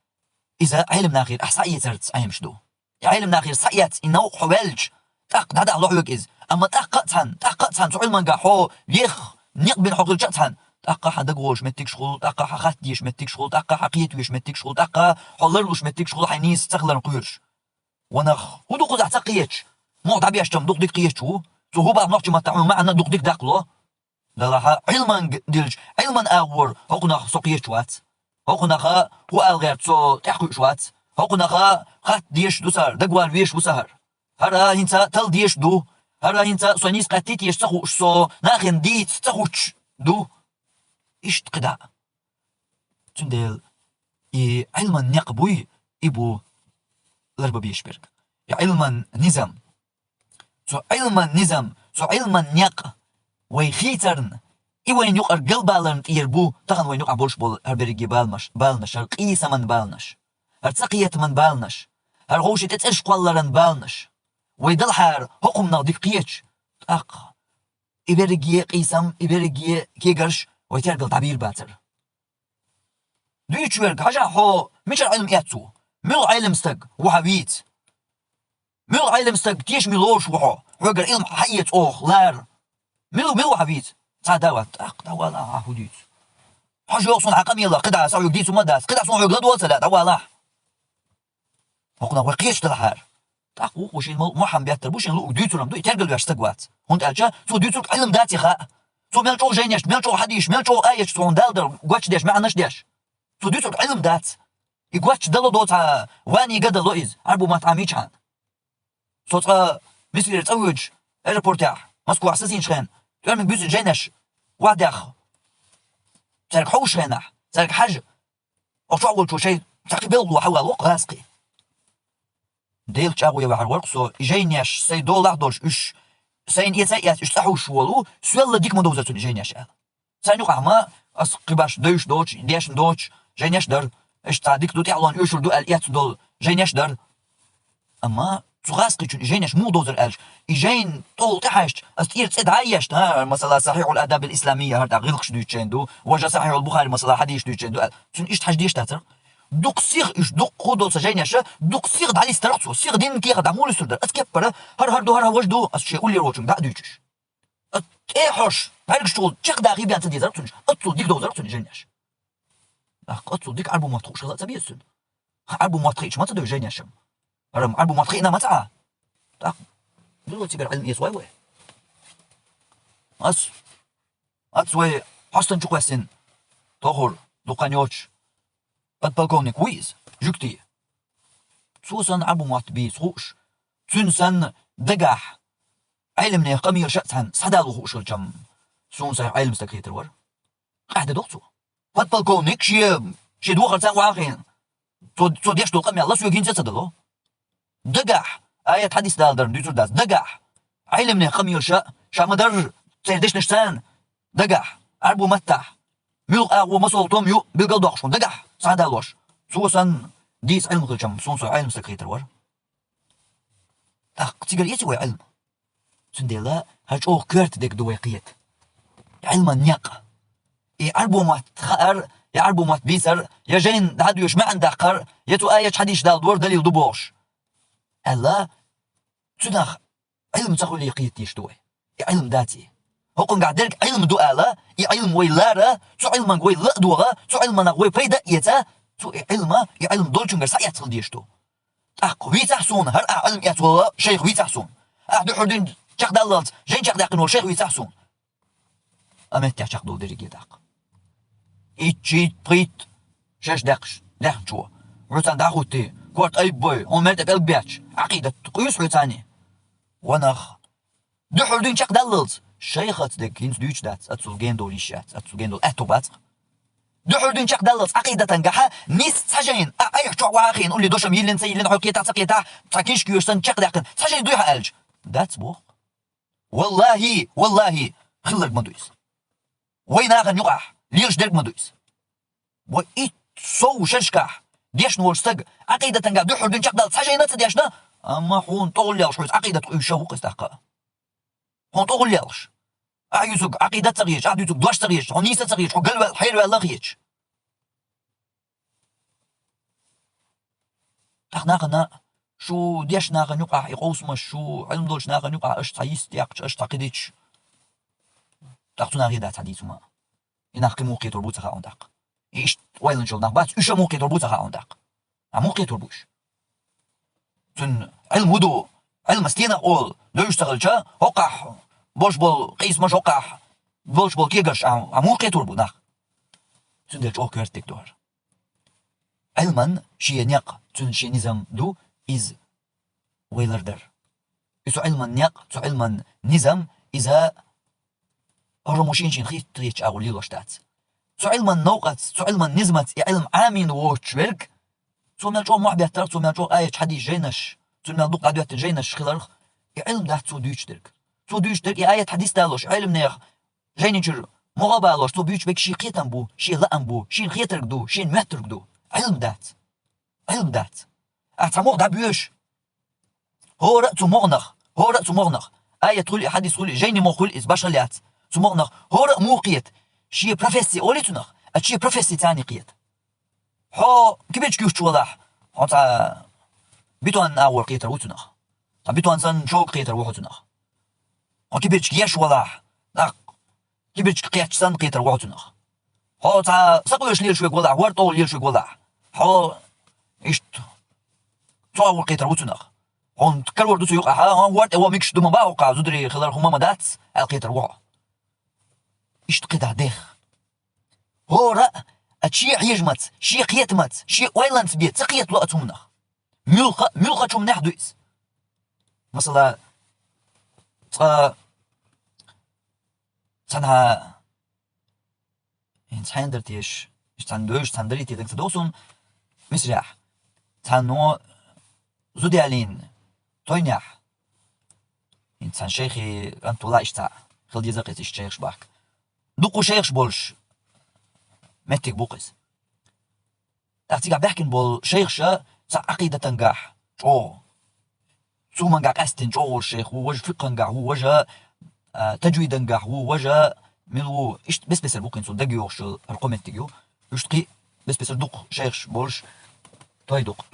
Иза Ӏилманахера ахь схьаэцарца Ӏемаш ду. И Ӏилманахера схьаэцна и новкъа хьо ваьлча, тӀаккха дӀадахьало хьоьга иза. Амма тӀаккха а цхьаьна, тӀаккха а цхьаьна цу Ӏилманга хьо веха, некъ бина хьо хилча а цхьаьна, тӀаккха хьан дагаволуш меттигаш хуьлу, тӀаккха хьан хатта дезаш меттигаш хуьлу, тӀаккха хьан кхета везаш меттигаш хуьлу, тӀаккха хьо ларлуш меттигаш хуьлу хьайн нийса ца хиларна кхоьруш. Ванах, хӀун ду кхузахь ца кхеташ? Муха дӀабеш-м дукха дика кхеташ ву. Цо хӀун боху нохчийн маттахь хьуна маьӀна дукха дика даккхало? Далахьа, Ӏилманга дилча, Ӏилман агӀор хӀокхунах со кхеташ вац. ХӀокхунаха хӀун ала гӀерта со тӀаьхьакхуьуш вац. ХӀокхунаха хатта дезаш ду сан хӀара, дагавала везаш ву сан хӀара. ХӀара хӀинца талла дезаш ду. ХӀара хӀинца со нийса кхетта теша ца хууш, со нахана дийца ца хууш ду. Иштта кхидӀа. Цундела и Ӏилман некъ буй, и бу ларбан безаш берг. И Ӏилман низам. Цу Ӏилман низам, цу Ӏилман некъ вай хийцарна, и вайна юкъара галбаларна тӀера бу тахана вайна юкъахь болуш болу хӀара берриге баланаш, баланаш, хӀара къийсаман баланаш, хӀара цакхетаман баланаш, хӀара вовшийн тӀе цӀераш кхолларан баланаш. Вай далахьара хӀокхумнах дика кхеташ, тӀаккха и берриге къийсам, и берриге кегарш вай тергал дӀабийр бацара. Дуьйцуш верг, хьажахь хьо, мичара Ӏилма эцна ву? Муьлха Ӏилма стаг ву хьан вийца? Муьлха Ӏилма стаг тешаме лоруш ву хьо? Хьоьгара Ӏилма хьаэца оха лара. Мила, мила ву хьан вийца? Цхьа а вац, тӀаккха дӀавала ахьа, хӀун дуьйцу? Хьажа йогӀу суна хьан къамелах, кхидӀа сан хьоьга дийцур ма дац, кхидӀа суна хьоьга ладогӀа ца лаьа, дӀавала ахьа. ХӀокхунах вай кхеташ далахьара. ТӀаккха вукхо шена мал-, мохь беттар бу, шена луъург дуьйцуран ду, и тергал веш стаг вац. ХӀунда аьлча цо дуьйцург Ӏилма дац и хаьа. Цо мел чӀогӀа жайнаш, мел чӀогӀа хьадисаш, мел чӀогӀа аяташ цо хьуна Далла дар гочдеш, маьӀнаш деш. Цо дуьйцург Ӏилма дац. И гочдало доцу хьан, ванийга дало иза, Ӏарбо мотт Ӏамийчхьана. Со цкъа Мисрера цӀа воьдуш, аэропортехь, Москвахь сацийначу хенахь, тӀоьрмиг буьззина жайнаш охьадехна. Цаьрга хьовсуш хенахь, цаьрга хьажа, оцу чохь волчо шайн цхьа кхин белхало хьавалаво-кх гӀазкхий. Делан чӀагӀо ян ваьхьар вара-кх со, и жайнеш сайн долахь а долуш, уьш сайна эцай а эцна, уьш цӀа хьовсуш волу, соьлла дика ма довзара цунна и жайнеш аьлла. Царна юкъахь ма ас кхин баш девзаш доцуш, дешна доцуш жайнеш дара. Иштта цхьа дика ду, тӀаьхьалонна оьшур ду аьлла эцна долу жайнеш дара. Амма цу гӀазкхичунна и жайнеш муха довзара аьлча, и жайна тӀовла тӀехьаьжча, ас тӀера цӀе дӀа а ешна, масала, Сахьихьул Адабил Исламия, хӀара тӀаккха гӀиллакхаш дуьйцучеран ду, важа Сахьихьул Бухари, масала, хьадисаш дуьйцучеран ду аьлла, цуьнан иштта хьажа деш дацара. Дукха сиха уьш, дукха хӀун долу сан жайнеш, дукха сиха дӀалистара-кх цо, сиха динна кехат дӀа муха луьстур дара. Ас кеппара, хӀара, хӀара ду, хӀара, хӀара важа ду, ас шен уллера волчуьнга дӀа а дуьйцуш. Ас тӀе а хьожуш, бӀаьргаш чухула чекхдаккха бен ца дезара цуьнан, аццул дика довзара цуьнан и жайнеш. ТӀаккха аццул дика Ӏарбо мотт хууш хила а ца беза цуьнан. Ӏарбо мотт хиъча ма ца девза жайнешам. ХӀара-м Ӏарбо мотт хиъна ма ца Ӏа. ТӀаккха мила вай цигара Ӏилма эцна вай? Ас, ас вай хьостанчу кхоьссина тохур дукха хан йоцуш подполковник вуй иза, жуьгтий. Цо санна Ӏарбо мотт бийца хууш, цуьнан санна дагахь Ӏилманех къамелаш а цхьаьна схьадало хууш хилча-м, суна сайн Ӏилма стаг хетар вара. Къаьхьа де доху цо. Подполковник шен, шен дохарца вахийна. Цо, цо деш долу къамел ла соьга хӀинца а ца дало. Дагахь, аят хьадис Дала дарна дуьйцур дац. Дагахь, Ӏилманех къамелаш а, Ша ма-дарра церан дешнаш царна дагахь, Ӏарбо маттахь, муьлха агӀо, масала, том ю билгалдоккхуш хьуна дагахь схьадалош. Цо санна дийца Ӏилма хилчам, суна со Ӏилма стаг хийтар вара. ТӀаккха цигара эций вай Ӏилма? Цундела хӀара чӀогӀа коьрта дерг ду вай кхета. Ӏилман некъ. И Ӏарбо мотт хаар, я Ӏарбо мотт бийцар, я жайна дӀадоьшуш маьӀна даккхар, я цу аяташ, хьадисаш Далла дора далил ду бохуш. Аьлла, цунах Ӏилма ца хуьлий кхета дезаш ду вай. И Ӏилма дац и. ХӀокхунгахь дерг Ӏилма ду ала, и Ӏилма вай лара, цу Ӏилманга вай ла а догӀа, цу Ӏилманах вай пайда а эца, цу и Ӏилма, и Ӏилма долчуьнгара схьаэцна хила дезаш ду. ТӀаккха вийцахь суна, хӀара ахь Ӏилма эцна волу шайх вийцахь суна. Ахь дуьххьара дуьйна чекхдаллалц жайна чекхдаьккхина волу шайх вийцахь суна. А меттехь чекхдолу дерриге даккха. Итт, итт, пхийтта шераш даьккхича, даьхначо. Хьоьца дӀахӀуттий, корта айббой, хьуна мел тӀе пӀелг бетташ, Ӏакъидат къуьйсу хьоьца? Ванах. Дуьххьара дуьйна чекхдаллалц шайхаца дерг хӀинца дуьйцуш дац, оццул гена долу йиш яц, оццул гена долу аьтту бац-кх. Дуьххьара дуьйна чекхдаллалц Ӏакъидатангахьа ниса цхьа жайна, а, айхьа чохь вахахийна, улле дошам йиллина ца йиллина, хьо кхетахь ца кхетахь, цхьа книжка йоьшу санна чекхдаьккхина, цхьа жайна дуй хьан аьлча, дац боху. Валлахи, валлахи, хилларг ма ду иза. Вай нахана юкъахь лелаш дерг ма ду иза. Вай итт, сов шерашкахь дешна волчу стага Ӏакъидатангахь дуьххьара дуьйна чекхдаллалц цхьа жайна а ца дешна, амма хьуна тӀехула лелаш хьоьца Ӏакъидат къуьйсуш ву-кх иза тӀаккха. Хьуна тӀехула лелаш. Ахь юьсург Ӏакъидат ца хеташ, ахь дуьйцург дош ца хеташ, хьо нийса ца хеташ, хьо галваьлла, хьераваьлла а хеташ. ТӀаккха нахана, шу дешначу нахана юкъахь и къовсамаш, шу Ӏилма долчу нахана юкъахь аша цхьа йист яьккхича, аша цхьа кхидича, тӀаккха цу нахе дац хьан дийца хӀума. И нах кхин муха кхетар бу ца хаьа хьуна тӀаккха. И иштта ойланаш йолу нах бац, уьш а муха кхетар бу ца хаьа хьуна тӀаккха. Хьан муха кхетар бу уьш? Цуьнан Ӏилма хӀун ду, Ӏилма стенах олу, девзаш ца хилча, хӀокхахь болуш болу къийсамаш, хӀокхахь болуш болу кегарш, а, а муха кхетар бу нах? Цундела чӀогӀа коьртаниг ду хӀара. Ӏилман шен некъ, цуьнан шен низам ду, иза вай лардар. И цу Ӏилман некъ, цу Ӏилман низам, иза хӀара мо шен-шен хетта-хетта агӀор лелош дац. Цу Ӏилман новкъаца, цу Ӏилман низамца и Ӏилма Ӏамийна воцуш верг, цо мел чӀогӀа мохь беттарх, цо мел чӀогӀа аяташ, хьадис, жайнаш, цуьнан мел дукха дӀадоьттина жайнаш хиларх, и Ӏилма дац цо дуьйцуш дерг. Цо дуьйцуш дерг и аят, хьадис далош, Ӏелам нехан жайнин чуьра могӀа а балош, цо буьйцуш берг шен кхетам бу, шен лаам бу, шена хетарг ду, шена моьттург ду. Ӏилма дац. Ӏилма дац. Ахь цхьа могӀа дӀабоьшу. ХӀора а цу могӀанах, хӀора а цу могӀанах, аят хуьлий, хьадис хуьлий, жайни могӀа хуьлий, иза башхалла яц. Цу могӀанах хӀора а муха кхета, шен профессия олий цунах, а шен профессия царний кхета. Хьо кибирчка юьхча валахь, хьо цхьа бетон агӀор кхетар ву цунах. Цхьа бетон санна шога кхетар ву хьо цунах. Хьо кибирчка еш валахь, тӀаккха кибирчка кхетча санна кхетар ву хьо цунах. Хьо цхьа сакъоьруш лелаш верг валахь, хӀорда тӀехула лелаш верг валахь, хьо иштта цу агӀор кхетар ву цунах. Хьуна карор ду цу юкъахь, хьан хӀорда тӀе вон мегаш ду ма бан хӀокхахь, зударий хилар хӀума ма дац, аьлла кхетар ву хьо. Иштта кхидӀа дех. ХӀора а шен хьежамаца, шен кхетамаца, шен ойланца бен ца кхетало оцу хӀуманах. Муьлхха, муьлххачу хӀуманехь ду иза. Масала, цкъа цхьанхьа, хӀинца хьенан дара теша, иштта цхьана девзаш, цхьана дарий те дага ца догӀу суна, Мисрехь. Цхьанно зуда ялийна тойнехь, хӀинца цхьана шайхе кӀант валахь, иштта цхьаъ хила деза-кх иза, иштта шайхаш бахка. Дуккха шайхаш болуш меттиг бу-кх иза. ТӀаккха цигахь баьхкина болу шайхаша цхьа Ӏакъидатангахь чӀогӀа, цу хӀумангахь къаьсттина чӀогӀа волу шайх ву, важа фикъхангахь ву, важа, а, таджвидангахь ву, важа мила ву, иштта бес-бесара бу-кх хӀинца цунна дагайогӀуш йолу хӀара кхо меттиг ю. Уьш кхин а бес-бесара дуккха шайхаш болуш той ду-кх.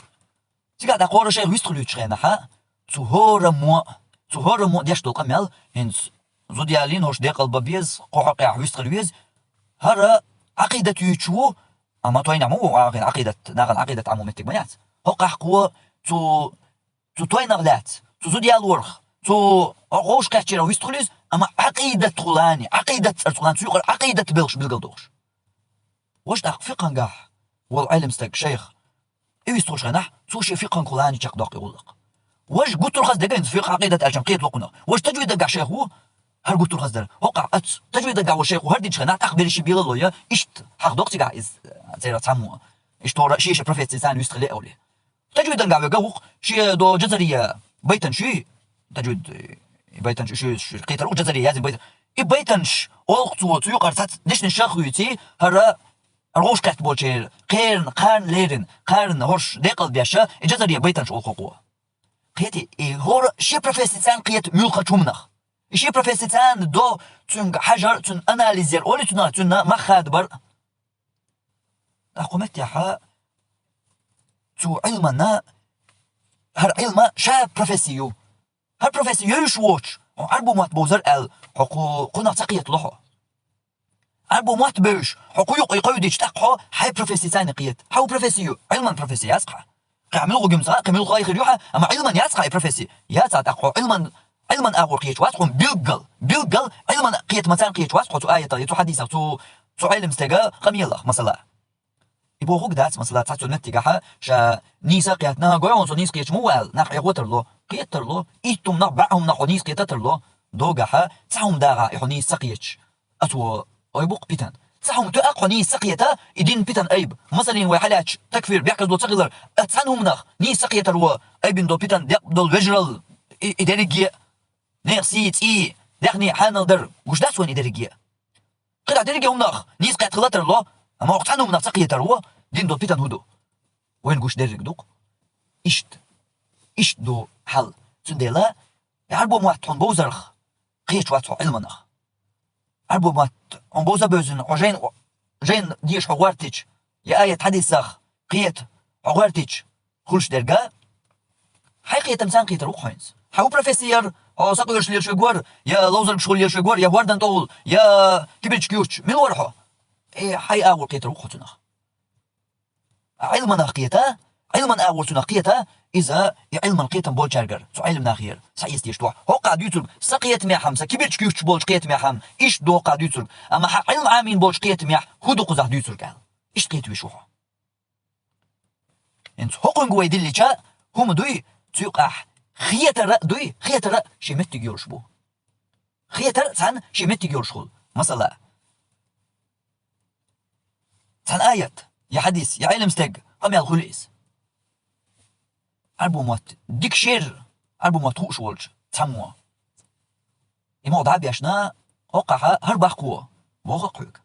Цигахь тӀаккха хӀора шайх вистхуьлуьйтучу хенахь, цу хӀораммо, цу хӀораммо деш долу къамел, хӀинца зуда ялийна, хӀорш декъал бан беза, кху хьокъехь вистхила веза, хӀара Ӏакъидат юьйцуш ву, амма тойнехь ма ву, ахьа Ӏакъидат, нахана Ӏакъидат Ӏамо меттиг ма яц. ХӀокхахь кхо цу, цу тойнах лаьцна, цу зуда ялорах, цу вовшахкхеттачарах вистхуьлу иза, амма Ӏакъидатхула, Ӏакъидат цӀарцахула, цу юкъара Ӏакъидат белхаш билгалдохуш. Важа тӀаккха фикъхангахь волу Ӏелам стаг, шайх, и вистхуьлучу хенахь, цо шен фикъханхула чекхдоккху и гӀуллакх. Важа гуттар а хаза дерг, хӀинца фикъхӀ, Ӏакъидат аьлча кхетало кхунах. Важа таджвидангахь шайх ву, хӀара гуттар а хаза дара. ХӀокхахь оцу таджвидангахь волу шайх ву хӀара динчу хенахь, тӀаккха берриш белало я, иштта хьаха доккху цигахь иза, церан цхьаммо. Иштта хӀора шен-шен профессия царна вистхила олий. Таджвидангахь верг а ву-кх, шен до Джазария байтан шуьй, таджвид, э, И байтанаш уьш, уьш кхетар у, жазари яздина байтанаш. И байтанаш олу цо, цу юкъара цхьацца дешнаш шахуьйций, хӀара, хӀара гӀовш кхетта болчеран, кхеран, кхарна леррина, кхарна хӀорш декъал деш, и жазари байтанаш олу хӀокхо. Кхетий, и хӀора шен профессица кхета муьлххачу хӀуманах. И шен профессица до цуьнга хьажар, цуьнан анализ яр, олий цунах, цуьнан мах хадабар. ТӀаккха кху меттехь цу Ӏилманна, хӀара Ӏилма ша профессия ю. ХӀара профессия йовзуш воцуш, хьо Ӏарбо мотт бовзар аьлла, хьо кху, кхунах ца кхетало хьо. Ӏарбо мотт бевзаш, хьо кху юкъа и кхевдича, тӀаккха хьо хьайн профессица кхета. Хьан ву профессия ю? Ӏилман профессия яц хьан. Кхин муьлха гуьмца, кхин муьлха хир ю хьан, амма Ӏилман яц хьан и профессия? Яц, тӀаккха хьо Ӏилман, Ӏилман агӀор кхеташ вац хьуна билггал. Билггал Ӏилман кхетамца кхеташ вац хьо цу аятах, я цу хьадисах, цу, цу Ӏелам стеган къамелах, масала. И бохург дац, масала, цхьацца меттигахь ша нийса кхетта, гой хьуна со нийса кхеташ ма ву аьлла, нах Ӏехо тарло, кхета тарло, итт хӀуманах, бӀе хӀуманах хьо нийса кхета тарло, догахь цхьа хӀума дагӀахь и хьо нийса ца кхеташ, а цо айбу-кх питан. Цхьа хӀума тоьа-кх хьо нийса ца кхета, и дина питан айба. Масалин, вай хьалаьцча такфир, бехказло ца хилар, а цхьана хӀуманах нийса ца кхетар ву айбина долу питан, декъа долу вежаралла, и, и дерриге а, нехан сий, цӀий, даьхни хьанал дар, гуш дац вайна и дерриге а. КхидӀа дерриге хӀуманах нийса кхетта хила тарло, амма хӀокху цхьана хӀуманах ца кхетар ву, дина долу питан хӀун ду? Вайна гуш дерриг ду-кх. Иштта. Иштта ду хьал. Цундела, Ӏарбо мотт хьуна бовзарх кхеташ вац хьо Ӏилманах. Ӏарбо мотт хьуна бовза а бевзина, хьо жайна, жайна деша хьо гӀортича, я аят хьадисах кхета хьо гӀортича, хуьлуш дерг а, хьайн кхетамца кхетар ву-кх хьо хӀинца. Хьан ву профессия яр, хьо сакъоьруш лелаш верг вара, я ловзаргаш хуьлуш лелаш верг вара, я хӀордан тӀе волу, я кибирчиг юьттуш, мила вара хьо? Э, хьайн агӀор кхетар ву-кх хьо цунах. Ӏилманах кхета, Ӏилман агӀор цунах кхета, иза и Ӏилман кхетам болчаьргара, цу Ӏелам нахера, схьаэца дезаш ду хьо. ХӀокху дуьйцург, сан кхетамехь-м, сан кибирчиг юьттуш болчу кхетамехь-м, иштта ду хӀокху дуьйцург, амма хьан Ӏилма Ӏамийна болчу кхетамехь хӀун ду кхузахь дуьйцург аьлла. Иштта кхета везаш ву хьо. ХӀинца хӀокхуьнга вай диллича, хӀума дуй, цу юкъахь хетар а дуй, хетар а шен меттиг йолуш бу. Хетар а цхьаьна шен меттиг йолуш хуьлу. Масала, цхьана аят, я хьадис, я Ӏелам стеган къамел хуьлу иза. Ӏарбо мотт дика шера, Ӏарбо мотт хууш волчу цхьаммо и могӀа дӀа а бешна, хӀокхахь хӀара баккхо, боху-кх хьоьга.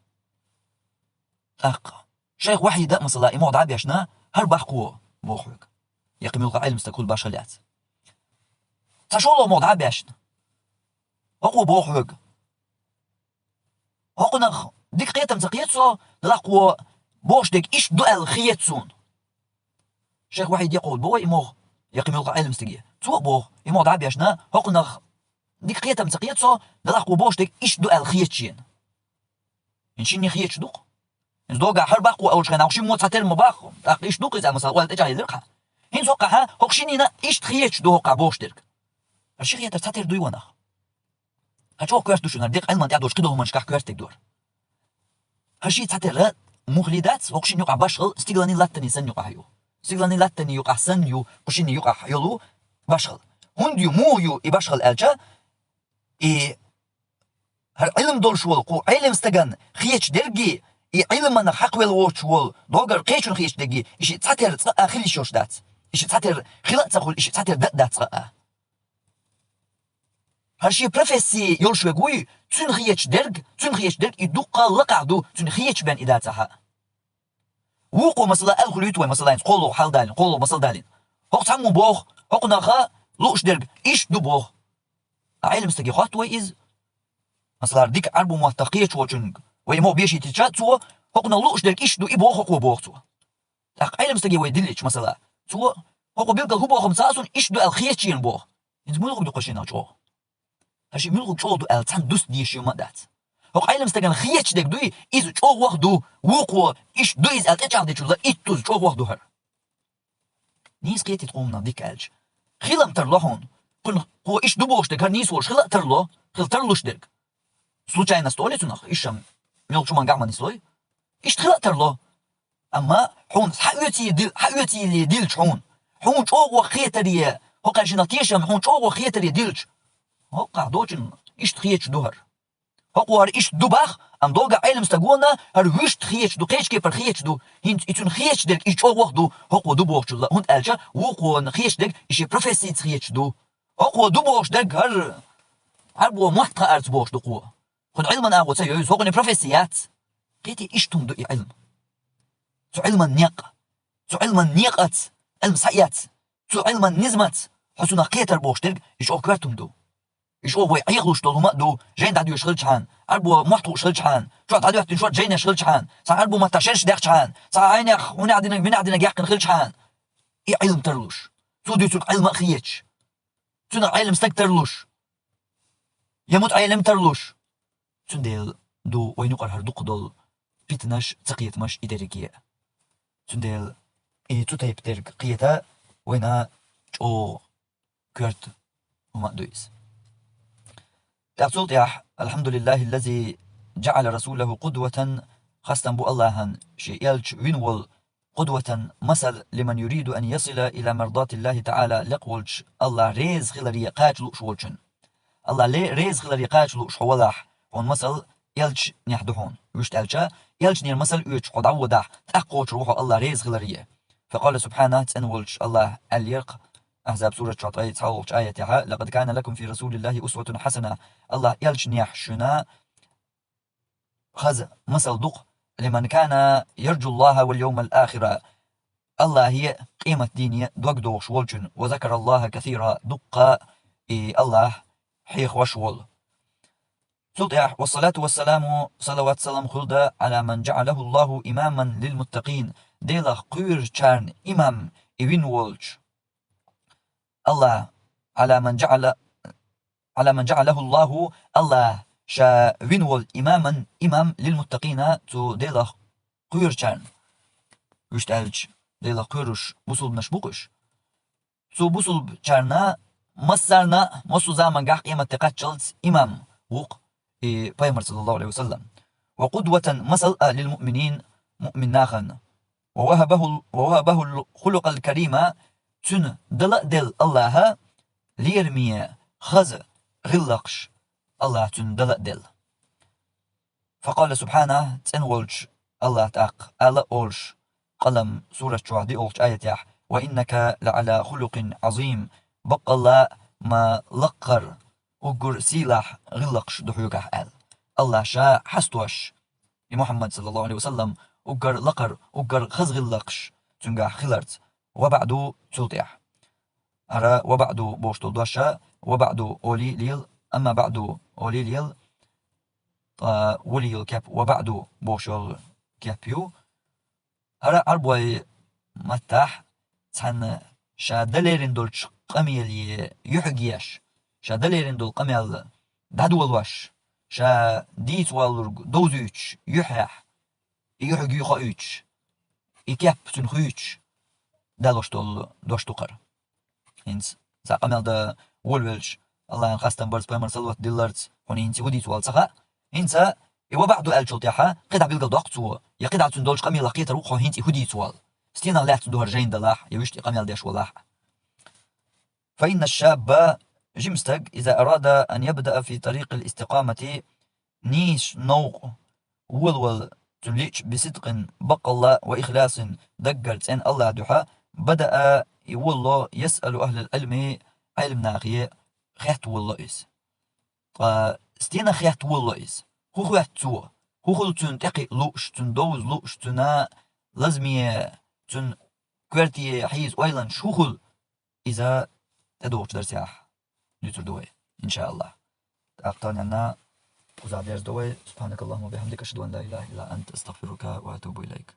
ТӀаккха шайх Вахьида а, масала, и могӀа дӀа а бешна, хӀара баккхо, боху хьоьга. Я кхин муьлхха Ӏелам стаг хуьлу башхалла яц. Цхьа шолгӀа могӀа дӀа а бешна, хӀокхо боху хьоьга. ХӀокхунах дика кхетам ца кхета со, делахь кхо бохуш дерг иштта ду аьлла хета суна. Шайх Вахьид яккхалц боху и могӀа, я кхин муьлхха Ӏелам стаге. Цо а боху, и могӀа дӀа а бешна, хӀокхунах дика кхетам ца кхета со, делахь кхо бохуш дерг иштта ду аьлла хета шена. ХӀинца шинне хеташ ду-кх. ХӀинца догахь хӀара баккхо олучу хенахь, хӀокху шиммо цхьатера ма боху, тӀаккха иштта ду-кх иза, масала, ойла тӀечӀагӀ елира-кх. ХӀинца хӀокхахь, хӀокху шиннина иштта хеташ ду хӀокхахь бохуш дерг. ХӀара ши хетар цхьатера дуй ванах? ХӀара чӀогӀа коьрта ду шуна, хӀара декъа Ӏилман тӀехь долчу кхидолу хӀуманашкахь коьртаниг ду хӀара. ХӀара ши цхьатера муххале дац, хӀокху шинна юкъахь башхалла стигланийн латтанийн санна юкъахь ю. Стигланийн латтанийн юкъахь санна ю, кху шинна юкъахь йолу башхалла. ХӀунда ю, муха ю и башхалла аьлча, и хӀара Ӏилма долуш волу кху Ӏелам стагана хеташ дерг а, и Ӏилманах хьакхавелла воцуш волу догара кхечунна хеташ дерг а, и шиъ цхьатера цкъа а хила йиш йолуш дац. И шиъ цхьатера хила а ца хуьлу, и шиъ цхьатера дан а дац цкъа а. ХӀара шен профессия йолуш верг вуй, цуьнан хеташ дерг, цуьнан хеташ дерг и дуккха лакхахь ду, цуьнан хеташ бен и дацахь а. Вукхо, масала, аьлла хуьлуьйту вай, масала, хӀинца кхоалгӀа хьал далийна, кхоалгӀа масал далийна. ХӀокху цхьаммо боху, хӀокхунаха лууш дерг иштта ду боху. Ткъа Ӏелам стаге хотту вай иза? Масала, дика Ӏарбу маттах кхеташ волчуьнга вай мо бешийтича, цо, хӀокхунах лууш дерг иштта ду, и боху хӀокхо, боху цо. ТӀаккха Ӏелам стаге вай диллича, масала, цо, хӀокхо билггал хӀун боху-м ца хаьа суна, иштта ду аьлла хеташ шена боху. ХӀинца муьлхарг ду-кх шена чӀогӀа? Ткъа шен муьлхарг чӀогӀа ду аьлла цхьаьна дуста дезаш хӀума а дац. ХӀокху Ӏелам стагана хеташ дерг дуй, иза чӀогӀа ваха ду, вукхо иштта ду иза аьлла тӀечӀагӀдечул а иттаза чӀогӀа ваха ду хӀара. Нийса кхетийта кхунна дика аьлча, хила-м тарло хьуна. Кхунна кхо иштта ду бохуш дерг хӀара нийса волуш хила а тарло, хила тарлуш дерг. Случайность олий цунах, иштта-м мелчу мангахь ма нислой. Иштта хила а тарло. Амма хьуна схьаоьций дил-, схьаоьцийли дилча хьуна, хьуна чӀогӀа ваха хетаре, хӀокхара шиннах тешам хьуна чӀогӀа ваха хетаре дилча, хӀокхахь доцчунна иштта хеташ ду хӀара. ХӀокхо хӀара иштта ду боху, амма догахь Ӏелам стаг вуна, хӀара вуьшта хеташ ду, кхечу кепара хеташ ду. ХӀинца и цуьнан хеташ дерг иза чӀогӀа ваха ду, хӀокхо ду бохучул а, хӀунда аьлча вукхо хеташ дерг и шен профессица хеташ ду. ХӀокхо ду бохуш дерг хӀара Ӏарбо мотт хаарца бохуш ду кхо. Кхуьнан Ӏилман агӀо ца йойза, хӀокхуьнан профессия яц. Кхетий, иштта хӀума ду и Ӏилма. Цу Ӏилман некъ. Цу Ӏилман некъаца Ӏилма схьаэц. Цу Ӏилман низамаца хьо цунах кхетар бохуш дерг, и чӀогӀа коьрта хӀума ду. И чӀогӀа вай Ӏехалуш долу хӀума а ду, жайна дӀадоьшуш хилчахьана, Ӏарбо мотт хууш хилчахьана, чохь дӀадоьттина шорта жайнаш хилчахьана, цхьа Ӏарбо маттахь шераш даьккхичахьана, цхьа хьайнех, хӀунех динарг, минех динарг яьккхина хилчахьана. И Ӏилма тарлуш. Цо дуьйцург Ӏилма а хеташ. Цунах Ӏелам стаг тарлуш. Я мутаӀелам тарлуш. Цундела ду вайн юкъара хӀара дукха долу питанаш, цакхетамаш и дерриге. Цундела и цу тайпа дерг кхета вайна чӀогӀа коьрта хӀума а ду иза. ТӀаккха цул тӀаьхьа: «الحمد لله الذي جعل رسوله قدوة», хастам бу Аллахьан, шен элча вина волу, «قدوة», масал, «لمن يريد أن يصل إلى مرضاة الله تعالى», лекха волчу Аллахь реза хиларе кхача лууш волчун. Аллахь ле-, реза хиларе кхача лууш хьо валахь, хьуна масал элчанехь ду хьуна. Вуьшта аьлча, элчанера масал оьцуш хьо дӀаводахь, тӀаккха кхочур ву хьо Аллахь реза хиларе. فقال سبحانه, цӀена волчу Аллахь аьллера-кх Ахьзаб сурат чохь ткъе цхьалгӀачу аятехь: «لقد كان لكم في رسول الله أسوة حسنة». Аллахь элчанехь шуна хаза масал ду-кх: «لمن كان يرجو الله واليوم الآخر». Аллахье, къематдийне дог дохуш волчун, «وذكر الله كثيرا», дуккха и Аллахь хьехош волу. Цул тӀаьхьа: «والصلاة والسلام», салават-салам хуьлда, «على من جعله الله إماما للمتقين», Делах кхоьручарна имам и вина волчу. Аллахь, «على من جعل، على من جعله الله», Аллахь ша вина волу имаман, имам, «للمتقين», цу Делах кхоьручарна. Вуьшта аьлча, Делах кхоьруш бусулбанаш бу-кх уьш. Цу бусулбачарна, массарна а, массо а замангахь къематде кхаччалц имам ву-кх и Пайхамар, саллаллаху Ӏалайхи ва саллам. «وقدوة», масал а, «للمؤمنين», муъмин нахана. «ووهبه، ووهبه الخلق الكريم», цуьнан дала а делла Аллахьа, лераме хаза гӀиллакхаш Аллахьа цуьнан дала а делла. «فقال سبحانه», цӀена волчу Аллахь тӀаккха ала а олуш, Къалам сурат чохь диъолгӀачу аятехь: «وإنك لعلى خلق عظيم», баккъалла а ма лаккхара, уггар сийлахь гӀиллакхаш ду хьоьгахь аьлла. Аллахь ша хьастош, и Мухьаммад, саллаллаху Ӏалайхи ва саллам, уггар лакхара, уггар хаза гӀиллакхаш цуьнгахь хиларца. «وبعد», цул тӀаьхьа. ХӀара «وبعد» бохуш долу дош а, «وبعد» олий лела, «أما بعد» олий лела, ткъа вуьлий йолу кеп «وبعد» бохуш йолу кеп ю. ХӀара Ӏарбой маттахь цхьанна ша далерина долчу къамеле юьхьиг еш, ша далерина долу къамел дӀадолош, ша дийца воллург довзуьйтуш юьхьехь, и юьхьиг юй хоуьйтуш, и кеп цуьнан хуьйцуш, далош долу дош ду-кх хӀара. ХӀинца цхьа къамел дан волавелча, Аллахьан хастам барца, пайхамар салават дилларца, хьуна хӀинца и хӀун дийца волу ца хаьа. ХӀинца и «وبعد» аьллачул тӀаьхьа кхидӀа билгалдоккху цо, я кхидӀа цуьнан долчу къамелах кхетар ву-кх хьо хӀинца и хӀун дийца волу. Стенах лаьцна ду хӀара жайна далахь, я вуьшта и къамел деш валахь. «فإن الشاب», жима стаг, «إذا أراد أن يبدأ في طريق الاستقامة», нийса новкъа волавала цуьнан лиъча, «بصدق», баккъалла а, «وإخلاص», даггара цӀена Аллахьан дуьхьа, «بدأ», и волало, «يسأل أهل العلم», Ӏелам нахе хетта волало иза. Ткъа стенах хетта волало иза? ХӀун хоьтту цо? ХӀун хуьлу цуьнан тӀекхиа лууш, цуьнан довза лууш, цуьнан лазаме, цуьнан коьрте хьийза ойланаш хӀун хуьлу? Иза тӀедогӀучу дарсехь дуьйцур ду вай, иншааллахь. ТӀаккха таханенна кхузахь дерзадо вай. سبحانك اللهم وبحمدك، أشهد أن لا إله إلا أنت، أستغفرك وأتوب إليك.